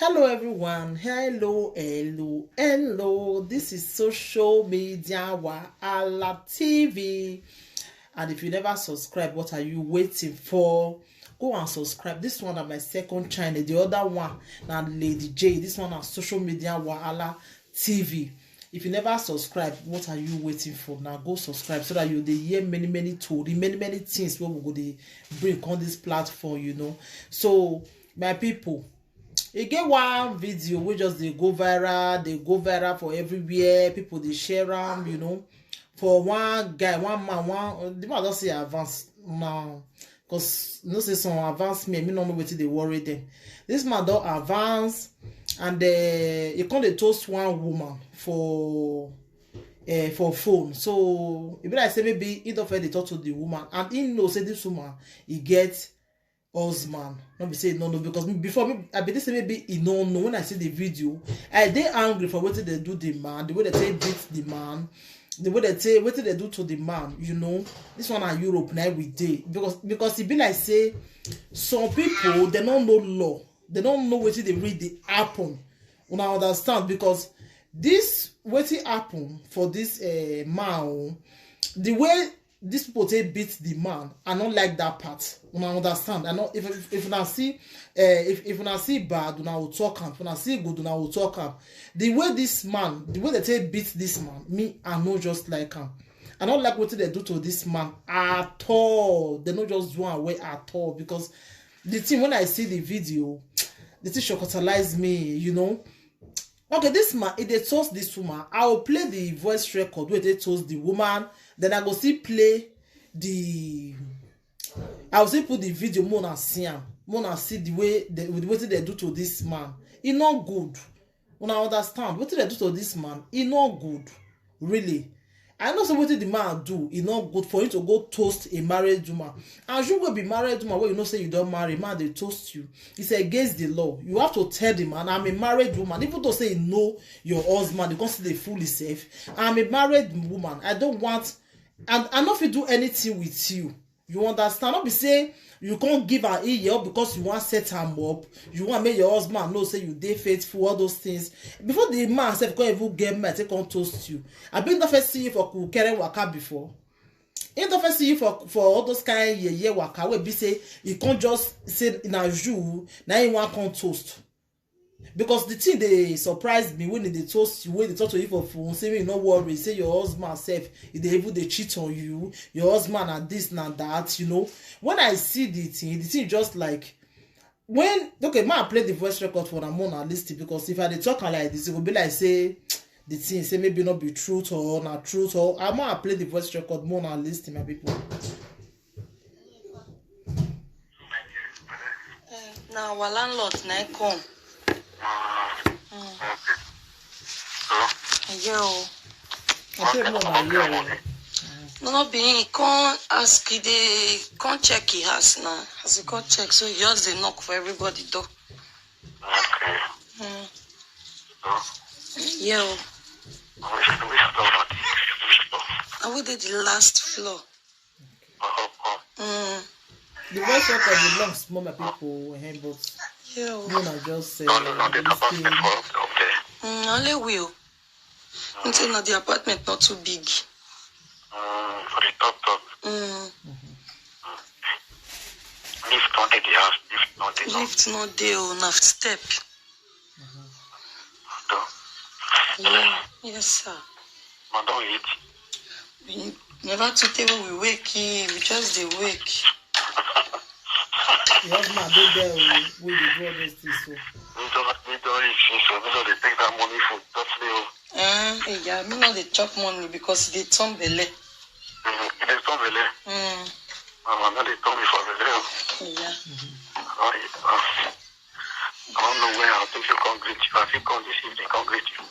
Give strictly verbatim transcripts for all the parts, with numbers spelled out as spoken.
Hello everyone, hello, hello, hello. This is Social Media Wahala T V. And if you never subscribe, what are you waiting for? Go and subscribe. This one na my second channel. The other one na Lady J. This one na Social Media Wahala T V. If you never subscribe, what are you waiting for? Now go subscribe so that you dey hear many many tori, many many things wey we go dey bring on this platform, you know. So my people, e get one video wey just dey go viral, dey go viral for everywhere. People dey share am, you know. For one guy, one man, one the man don say advance now, because you know say some advance men, me no know wetin dey worry them. This man don advance, and uh, he come dey toast one woman for uh, for phone. So e be like say maybe he don first dey talk to the woman, and he know say this woman, he get husband. No be say he no know, because me, before me, I be think say maybe he no know. When I see the video, I dey angry for wetin they do the man, the way they take beat the man, the way they take wetin they do to the man. You know, this one na Europe na we dey, because because e be like say some people they no know law, they no know wetin dey really dey happen. Una understand? Because this wetin happen for this uh, man o, the way these people take beat the man, I no like that part. Una understand? I no, if if, if una see uh, if if una see bad, una will talk am. If una see good, una will talk am. The way this man, the way they take beat this man, me, I no just like am. I no like wetin they do to this man at all. They no just do am well at all, because the thing, when I see the video, the thing shocktalize me, you know. Okay, this man, if they toast this woman, I will play the voice record where they toast the woman. Then I go see play the. I will still put the video more and see am, more and see the way the, with wetin they do to this man. E no good. Una understand wetin they do to this man? E no good, really. I know say wetin the man do, e no good for him to go toast a married woman. And you go be married woman wey you know say you don marry, man dey toast you. It's against the law. You have to tell the man, "I'm a married woman." Even though say you know your husband, you come still dey fool yourself. "I'm a married woman. I don't want, and I no fit do anything with you." You understand? No be say you can't give an ear because you want set am up. You want make your husband know say you dey faithful, all those things. Before the man sef come even get mind take come toast you. I been don first see you for kukere waka before. He don first see you for for all those kind yeye waka wey be say he can't just say na you, na him wan come toast. Because the thing dey surprise me when they toast you, when they talk to you for phone, say me no worry, say your husband sef, if they even dey cheat on you, your husband and this and that, you know. When I see the thing, the thing just like when, okay, man, play the voice record for am, more na listen, because if I dey talk am like this, it go be like say the thing say maybe not be truth or na truth or I man play the voice record, more na listen, my people. Eh, na our landlord na him come. Mm. Yeah o. I say more na here o. No, no be him. He come ask, he dey come check him house na. As he come check, so he just dey knock for everybody door. Mm. Yeah o. And we dey the last floor. Mm. The voice record dey long small, my people, eh, but yeah o. Una just say no, no, no, the apartment for up there. Mm, only we o. Until na the apartment not too big. Mm, for the top top. Mm. Lift no dey the house, lift no dey. Lift no dey o, na step. Yeah, yes, sir. Madam, eat. We never too tey we wake, eh, we just dey wake. Your husband dey there o, wey dey do all those things so. Me don, me don eat since o, me no dey take that money for touch me o. Eh, yeah, me no dey chop money because e dey turn belle. Mm, e dey turn belle. Mm. Mama, no dey turn me for belle o. Yeah. I don't know where I think you come greet you. I think come this evening, come greet you.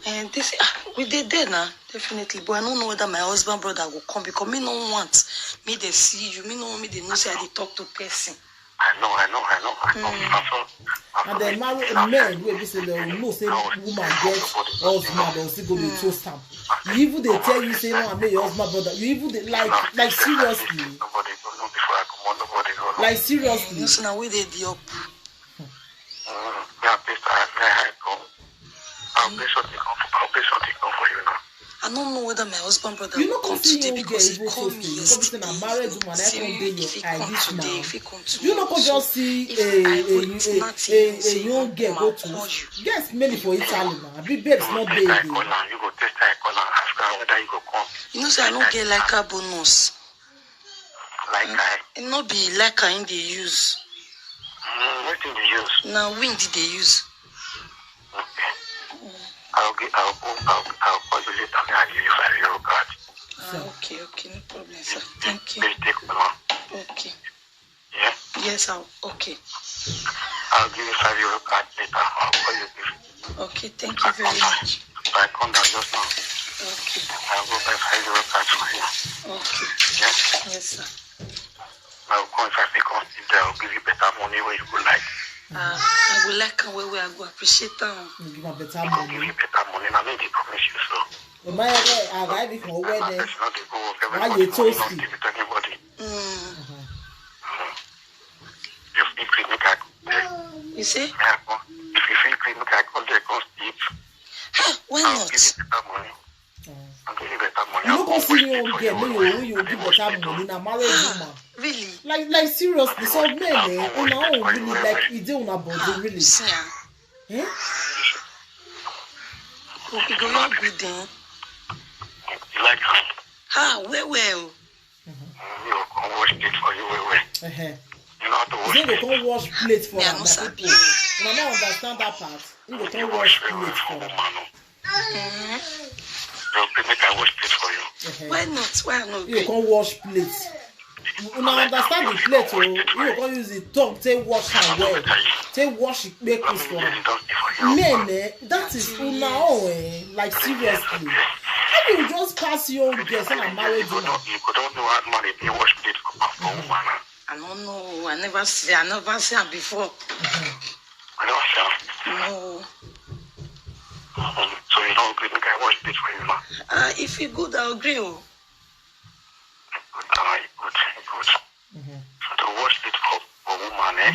And this, ah, we dey there now, definitely. But I don't know whether my husband brother will come because me no want me they see you. Me no want me they know say I dey talk to person. I know, I know, I know, I know. Mm. I saw, I saw. And then marry a man wey be say they will know say woman get husband or still go dey toast am. You even dey tell you say no, I make your husband brother. You even dey like, like seriously. Nobody go know before I come on. Nobody go know. Like seriously. This na we dey the up. Mm, me, I pay I don't know whether my husband brother You no will come come see today young girl because he even called so me stay. You come say na yesterday. married woman, I Say come dey if he your eye come this today, man. if he come You no tomorrow. come So just see if a, I a, go a, not a, a, a young girl go to. Yes, many for Italy now. Abi babes not dey again. You go test her, call her, ask her whether you go come. You know say I no get like a bonus. Like I. E no be like I dey use. Mm, wetin dey use? Na wind dey use. Okay. I'll, get, I'll, go, I'll, I'll call you later. May I give you five euro card? Ah, okay, okay, no problem, sir. Thank you. Please take my one. Okay. Yeah? Yes, I'll, okay. I'll give you five euro card later. I'll call you. Okay, thank you very much. I come down just now. Okay. I'll go buy five euro card for you. Okay. Yeah? Yes, sir. I will come if I fit come sit there. I'll give you better money where you go like. Ah, I go like am well well. I go appreciate am. You give am better money. Give you better money. Na me dey promise you so. O ma ya ga aga ibi kan owe de. Person no dey go work. Why you Everybody money toasty? Not give it to anybody. Mm. You fit fit make I come there. You see? May I come? If you fit fit make I come there, come sleep. Ah, why I'll not? Give you better money. I'll give you better money. You no I'll come come see waste it young for girl, you. Make you, you give better money. Na married woman. Really? Like, like seriously, some men, eh, una own really like e dey una body really. See am. Eh? Okido, you good, eh? You like am? Ah, well well. You come wash plate for you well well. Uh-huh. You know how to wash plate. Say they come wash plate for am, my people. Una no understand that part. You go come wash plate for am. Woman o. They'll pay make I wash plate for you. Why not? Why not? You come wash plate. Una understand the plate o. You come use the tongue take wash am well. Take wash it, make it for am. Men, eh, that is una own, eh, like seriously. How you just pass your own girl, say na married woman? You go don't know how man dey wash plate for woman. I don't know. I never see. I never see am before. I never see am. No. So you don't agree make I wash plate for you now? Uh, if you good, I'll agree. Oh. Good, ah, you good, you good. So to wash plate for, for woman, eh?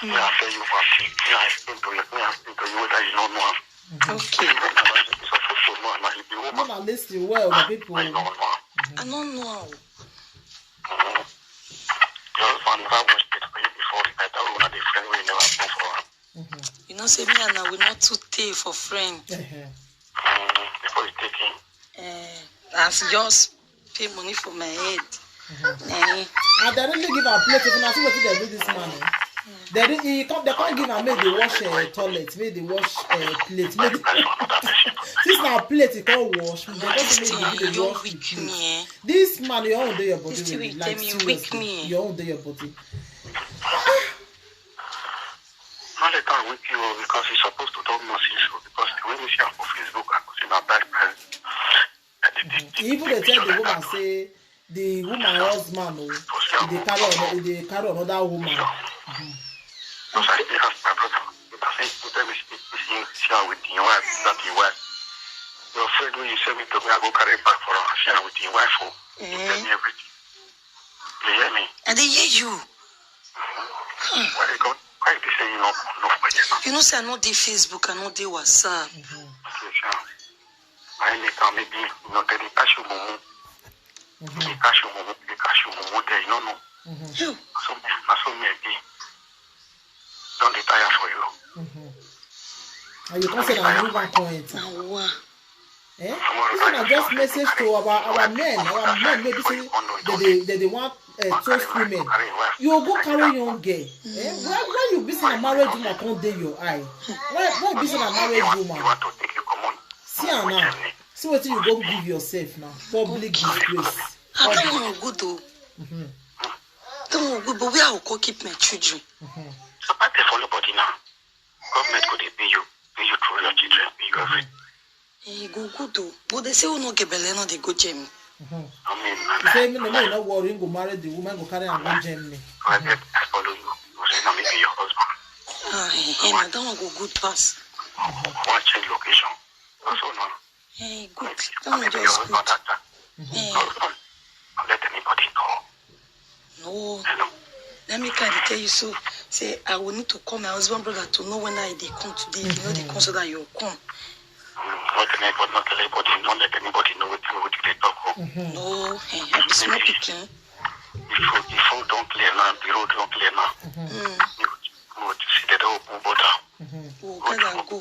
Me, I tell you what, me, I explain to you, me, I explain to you whether you don't know am. Okay. You don't know am, you supposed to know am, you be woman. Una listen well, my people. Why you don't know am? I don't know am. Your husband never wash plate for you before. I tell you, una dey friend wey you never go for am. You know, say me and I will not too tey for friend. Before you take him. Eh, as just pay money for my head. Eh. And they really give am plate. If una see wetin they do this man, eh? They do, he come, they can't give am make they wash, eh, toilet, make they wash, eh, plate. Make they, since na plate he can't wash, they just make they, they wash the plate. This man, your own dey your body, really, like, seriously, your own dey your body. No let am weak you o, because he supposed to don know since o, because the way we see am for Facebook, I go say na bad person. He even dey tell the woman say the woman husband o, he dey carry ano-, he dey carry another woman. Because I dey ask my brother, I say, he tell me say, he see, see am with him wife, that him wife. Your friend wey you send me to, me I go carry back for am. I see am with him wife o. He tell me everything. You hear me? I dey hear you. Why you go? Why you say you no, no for you? You know say I no dey Facebook, I no dey WhatsApp. Okay, sure. I make am maybe you know they dey catch you mumu. They catch you mumu, they catch you mumu there, you no know. You. So me, na so me be. Don dey tire for you. And you come say na new one come enter. Na wa. Eh? This na just message to our, our men, our men wey be say they dey, they dey want, eh, toast women. You go carry young girl. Eh? Why, why you be say na married woman come dey your eye? Why, why be say na married woman? You want to take you comot. See am now. See wetin you go give yourself now. Public disgrace. Ah, that one good o. That one good, but where I go keep my children? Papa dey follow body now. Government go dey pay you, pay you through your children, pay you everything. E go good o. But they say who no get belle no dey go Germany. I mean, he say, me no, me no worry, him go marry the woman, go carry am go Germany. I get, I follow you. You say na me be your husband. Ah, eh, eh, na that one go good pass. Wan change location. Also, no. Eh, good. That one just good. Eh. Don't let anybody know. No. Let me kind of tell you so. Say, I will need to call my husband brother to know when I dey come today. If you know they come so that you come. Not anybody, not anybody, not let anybody know wetin we dey talk o. No, eh, I be small pikin. The food, the food don clear now, the road don clear now. You go see dem don open border. We go gather go.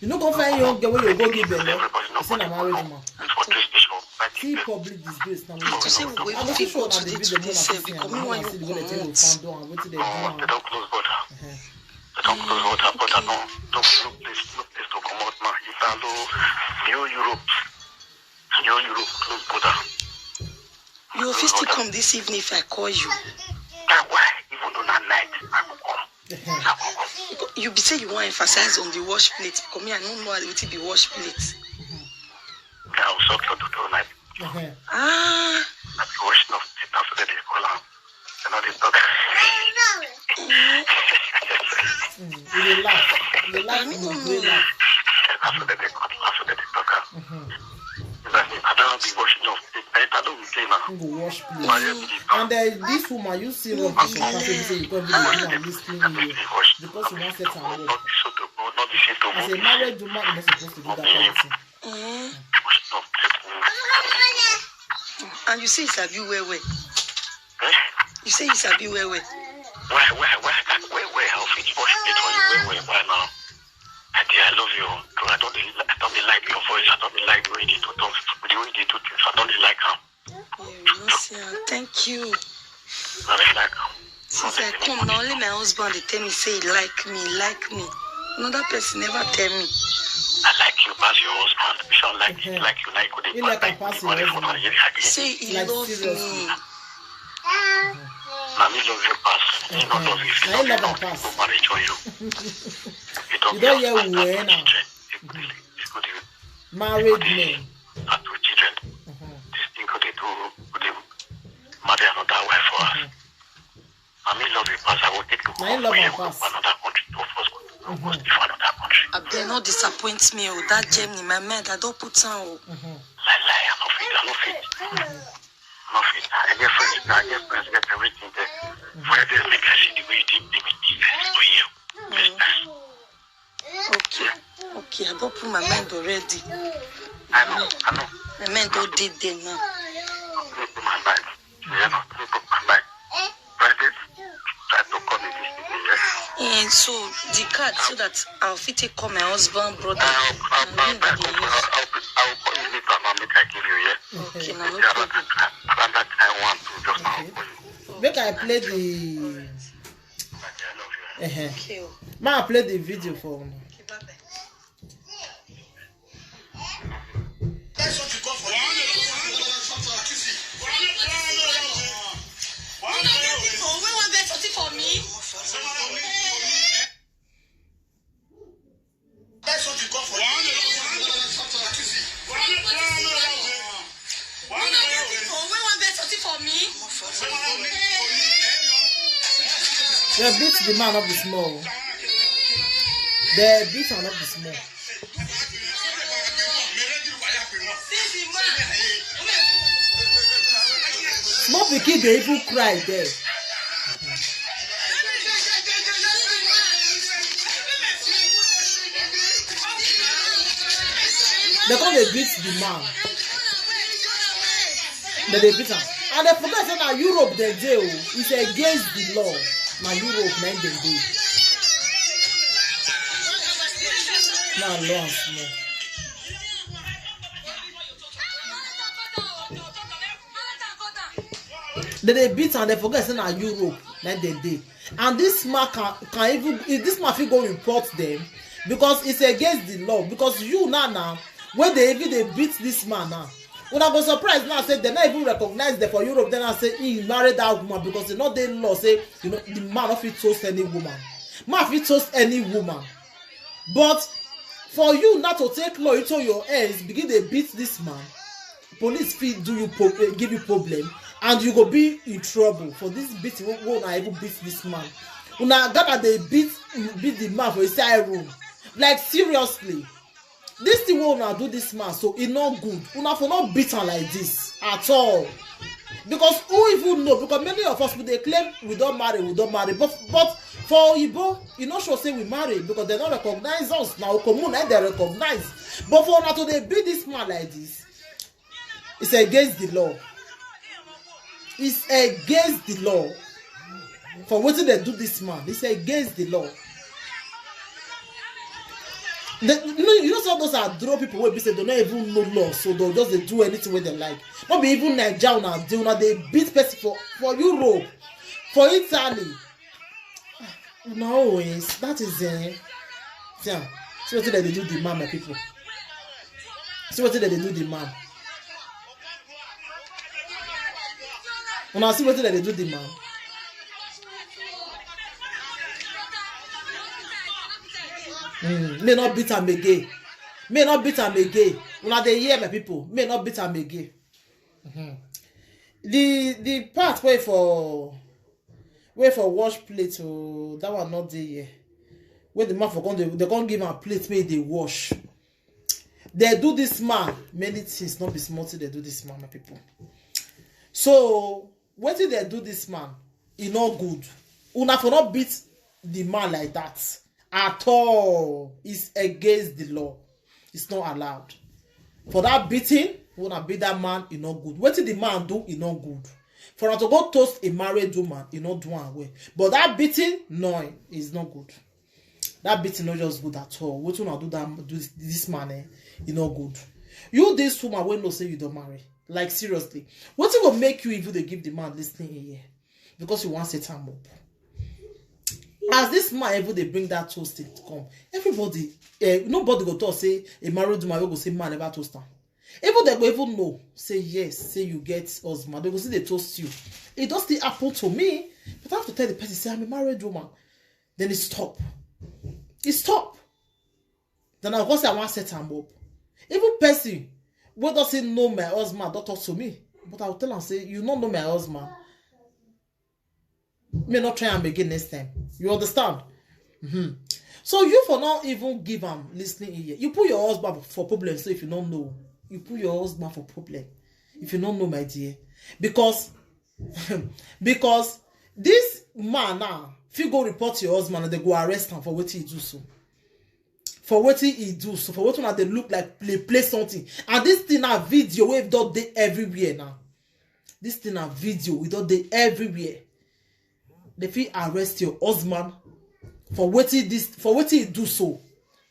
You no go find young girl wey you go give belle. Everybody You say na nobody married woman. It's for this station. Like See public disgrace na To say we go even fit go today today sef because me wan you comot. Fan down and wetin dem do Oh, am. They don't close border. They don't close border. Border no, no, no place, no place to come out now. If I know New Europe, New Europe close border. You fit still come this evening if I call you. That's why even though na night, I go come. I go come. You be say you wan emphasize on the wash plate because me I no know wetin be wash plate. I will suck your daughter night. Uh-huh. Ah, I be washing off plate. That's what they call am. You know they talk. You dey laugh. You dey laugh. I mean, You no, dey no. laugh. That's what they call. That's what they talk. Am. Like, I don't be washing off plate. I don't be clean now. You go wash plate. Why you be And uh, this woman, you see what she pass. You say you come be doing and listening you because you want set am up. Not be so to go. Not be so to As go. A married woman, you're not supposed to do that kind of thing. Eh, Washing off plate. and you say you sabi well well. Eh? You say you sabi well well. Why, why, why, why, why, why, how fit wash plate for you? Why, why, why now? I dear, I love you. I don't, dey- I don't dey like your voice. I don't dey like the way you dey do things. The way you dey do things, I don't dey like am. You no see am. Thank you. I don't dey like am. Since I come, na only my husband dey tell me say he like me, he like me. Another person never tell me. I like you pass your husband. If I like you, Mhm. like you, like you, He like am pass your husband. Say he Like, love seriously. Me. Na me love you pass. He not love you. If he Na love him you, love am not pass. go marry join you. You don hear well now. Married men. Not two children. This thing could they do? Could they marry another wife for us? I mean, love you pass. I will take you Na him love am pass. Another country to first. Go stay for another country. Abeg no disappoint me o. That Germany, my mind I don put am o. Lie, lie, I no fit, I no fit. No fit. I get friends, I get friends, get everything there. Why they make I see the way you did, they make me feel for you? This time. Okay, okay, I don put my mind already. I know, I know. My mind don dey there now. Look at my mind. Yeah, look at my mind. Why they try to call me this thing, yeah? And so the card so that I'll fit take call my husband, brother. I'll, I'll, and I'll, him go dey use. I'll, I'll, I'll call you later, I'll make I give you, yeah? Okay, na no Yeah, around, problem. Around that time, one, two, just now, I'll call you. Make I play the. I love you. Uh-huh. Okay o. Ma play the video for una. Okay, bye bye. Una get people wey wan get something for me. Una get people wey wan get something for me. They beat the man up the small. They beat am up the small. See the man. Small pikin dey even cry there. They come dey beat the man. They dey beat am. And they forget say na Europe dem dey o. It's against the law. Na Europe na im dem dey. Na law and small. They dey beat and they forget say na Europe na dem dey. And this man can, can even, if this man fit go report them because it's against the law. Because you now now when they even dey beat this man now, una go surprise now say they no even recognize them for Europe. Then I say he married that woman because e no dey law say, you know, the man no fit toast any woman. Man fit toast any woman. But for you not to take law into your hands, begin dey beat this man, police fit do you pro- eh, give you problem, and you go be in trouble for this beating wey wey una even beat this man. Una gather dey beat beat the man for inside room, like, seriously. This thing wey una do this man so e no good. Una for no beat am like this at all. Because who even know? Because many of us, we dey claim we don marry, we don marry. But, but for Oyibo, e no show say we marry because dem no recognize us. Na Okomu na dem recognize. But for una to dey beat this man like this, it's against the law. It's against the law. For wetin dem do this man, it's against the law. The, you know, you know, some of those are draw people wey be say dem no even know law, so dem just dey do anything wey dem like. No be even Naija una dey, una dey beat person for, for Europe, for Italy. No, is that is, eh, yeah. See wetin dem dey do the man, my people. See wetin dem dey do the man. Una see wetin dem dey do the man. Mm, may not beat am again. May not beat am again. Una dey hear, my people. May not beat am again. Mhm. The, the part wey for, wey for wash plate, oh, that one not dey here. Wey the man for come dey, dem come give am plate make e dey wash. Dem do this man many things, no be small thing dem do this man, my people. So wetin dem do this man, e no good. Una for no beat the man like that at all. It's against the law. It's not allowed. For that beating, una beat that man, e no good. Wetin the man do, e no good. For una to go toast a married woman, e no do am well. But that beating, no, it's not good. That beating no just good at all. Wetin una do that, do this, this man, eh, e no good. You, this woman wey know say you don marry, like, seriously, wetin go make you even dey give the man listening ear? Because you wan set am up. As this man even dey bring that toasting come, everybody, eh, nobody go talk say a married woman wey go say man never toast am. Even dem go even know say yes, say you get husband, dem go still dey toast you. It don still happen to me, but I have to tell the person say I'm a married woman. Then e stop. E stop. Then I go say I wan set am up. Even person wey don say know my husband don talk to me, but I go tell am say you no know my husband. May not try am again next time. You understand? Mm-hmm. So you for not even give am listening ear. You put your husband for problem. So if you don't know, you put your husband for problem. If you don't know, my dear, because because this man now, if you go report your husband, they go arrest him for what he do so. For what he do so, for what una dey look like play play something. And this thing na video wey don dey everywhere now. This thing na video, e don dey everywhere. They fit arrest your husband for wetin this, for wetin he do so,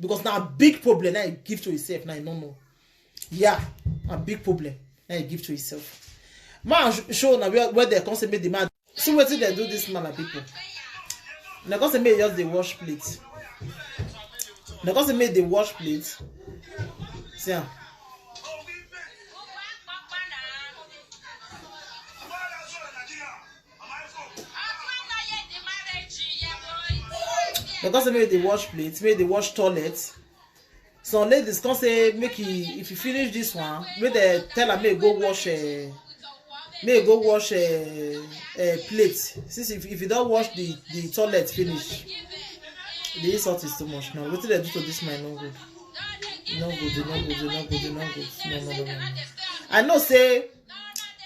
because na big problem na he give to himself, na he no know. Yeah, a big problem na he give to himself. Man sh- show na where, where they come say make the man. See wetin they do this man, my people. They come say make he just dey wash plate. They come say make he dey wash plate. See am. They come say make he dey wash plate, make he dey wash toilet. Some ladies come say make he, if he finish this one, make they tell am make he go wash, eh, make he go wash, eh, eh, plate. Since if, if he don wash the, the toilet finish, the insult is too much now. Wetin they do to this man no good. E no good, e no good, e no good, e no good. No, no, no, no, no. I know say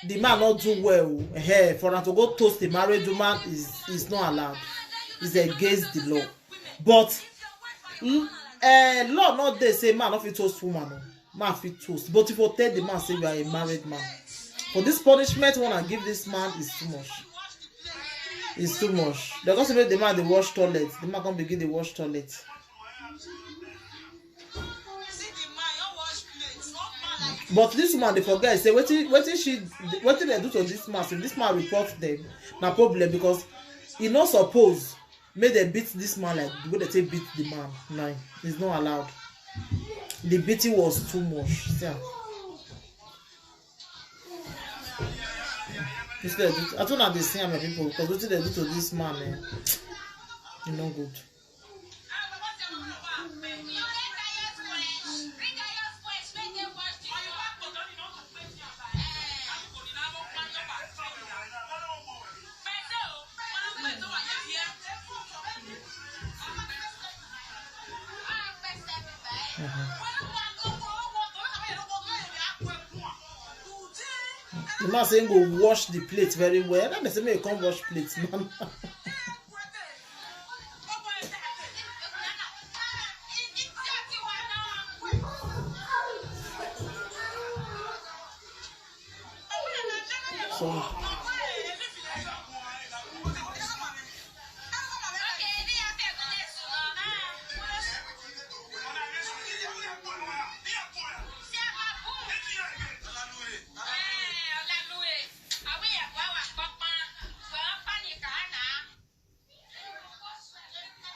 the man not do well. Eh, for am to go toast the married woman is, is not allowed. It's against the law. But mm, eh, law not dey say man no fit toast woman. Oh. Man fit toast. But if you tell the man say you are a married man, for this punishment one I give this man is too much. It's too much. They come say make the man dey wash toilet. The man come begin dey wash toilet. But this woman dey forget say wetin, wetin she, wetin they do to this man. So this man report them, na problem, because he no suppose make they beat this man like the way they take beat the man. No, it's not allowed. The beating was too much. See am. Instead, I don't know the same, my people, because wetin they do to this man, eh, e no good. Mhm. The man say he go wash the plate very well. That person say make he come wash plate, man. So,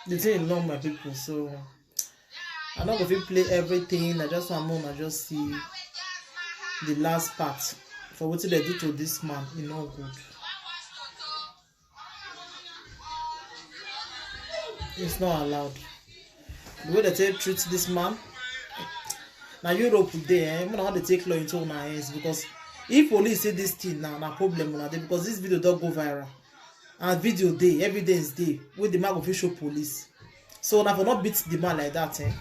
the thing long, my people, so I no go fit play everything. I just want more, I just see the last part for wetin dem do to this man. E no good. It's not allowed. The way they take treat this man, na Europe dey, eh? Una no dey take law into una hands, because if police see this thing now, na problem una dey, because this video don go viral, and video dey, evidence dey, wey the man go fit show police. So una for no beat the man like that, eh?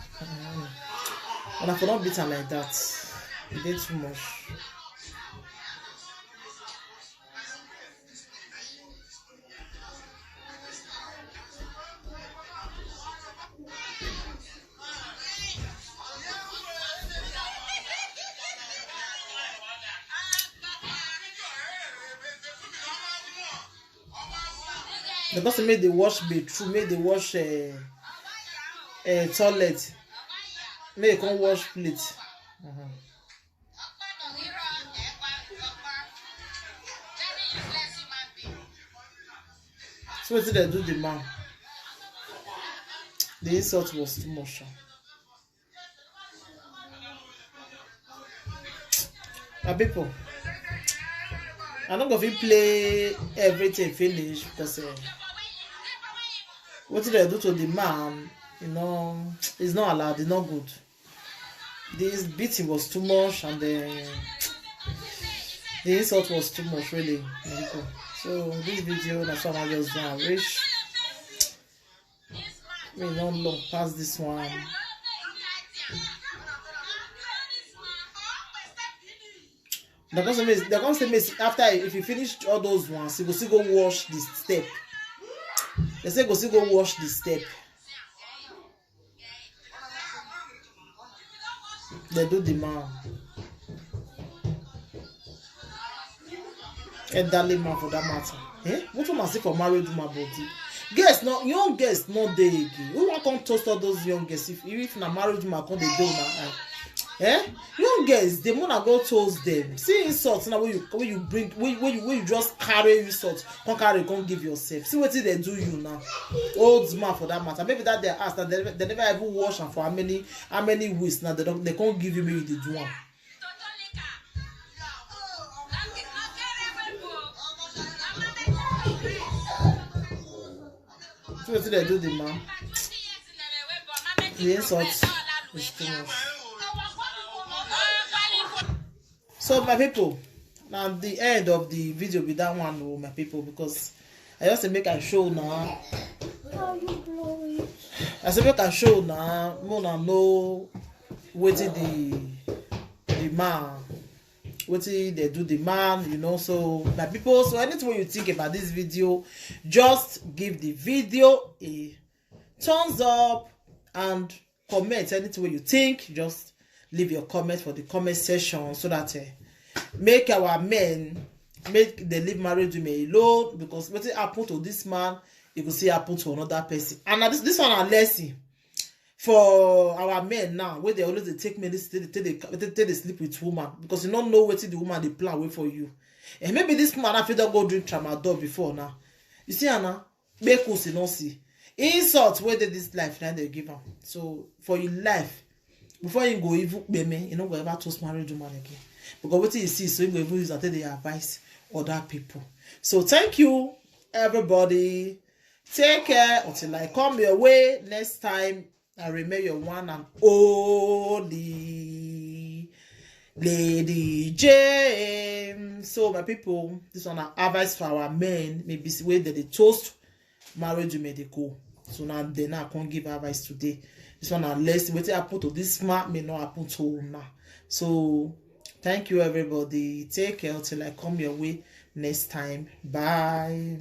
Una for no beat am like that. E dey too much. Dem come say make dem wash bathroom, make dem wash, eh, eh, toilet, make dem come wash plate. Mhm. So wetin dem do the man? The insult was too much, sha. My people, I no go fit play everything finish, because, eh, wetin dem do to the man, you know, it's not allowed, it's not good. This beating was too much, and the, the insult was too much, really, my people. So this video, na so I just don reach. Me no long pass this one. They come say make, they come say make, after, if you finish all those ones, you go still go wash the step. They say go still go wash the step. They do the man. Elderly man for that matter. Eh? What una see for married woman body? Girls, no, young girls no dey again. Who wan come toast all those young girls? If, if na married woman come dey do una eye. Eh? Young girls, the more I go toast them. See insult now, wey you, wey you bring, wey, wey you, wey you just carry insult, come carry, come give yourself. See wetin dem do you now. Old man for that matter. Maybe that their ass, that they, they never even wash am for how many, how many weeks now. They don't, they can't give you, maybe they do one. See wetin dem do the man. The insult is too much. So my people, na the end of the video be that one, oh, my people, because I just say make I show now. I say make I show now, make una know wetin the, the man, wetin dem do the man, you know. So my people, so anything wey you think about this video, just give the video a thumbs up and comment anything wey you think. Just leave your comment for the comment section, so that, eh, make our men, make dem leave married women alone, because wetin happen to this man, e go still happen to another person. And na this, this one na lesson for our men now, wey dey always dey take medicine, take dey, take dey, take dey sleep with woman, because you no know wetin the woman dey plan wey for you. And maybe this man fit don go drink tramadol before now. You see am now? Make us no see insult wey dey this life, na dey give am. So for your life, before you go even pay me, you no go ever toast married woman again. Because wetin you see, so you go even use am take dey advise other people. So thank you, everybody. Take care until I come your way next time. I remain your one and only Lady J. So my people, this one na advice for our men. Maybe see wey dem dey toast married women dey go. So now they now come give advice today. This one na lesson. Wetin happen to this man may not happen to una. So Thank you, everybody. Take care till I come your way next time. Bye.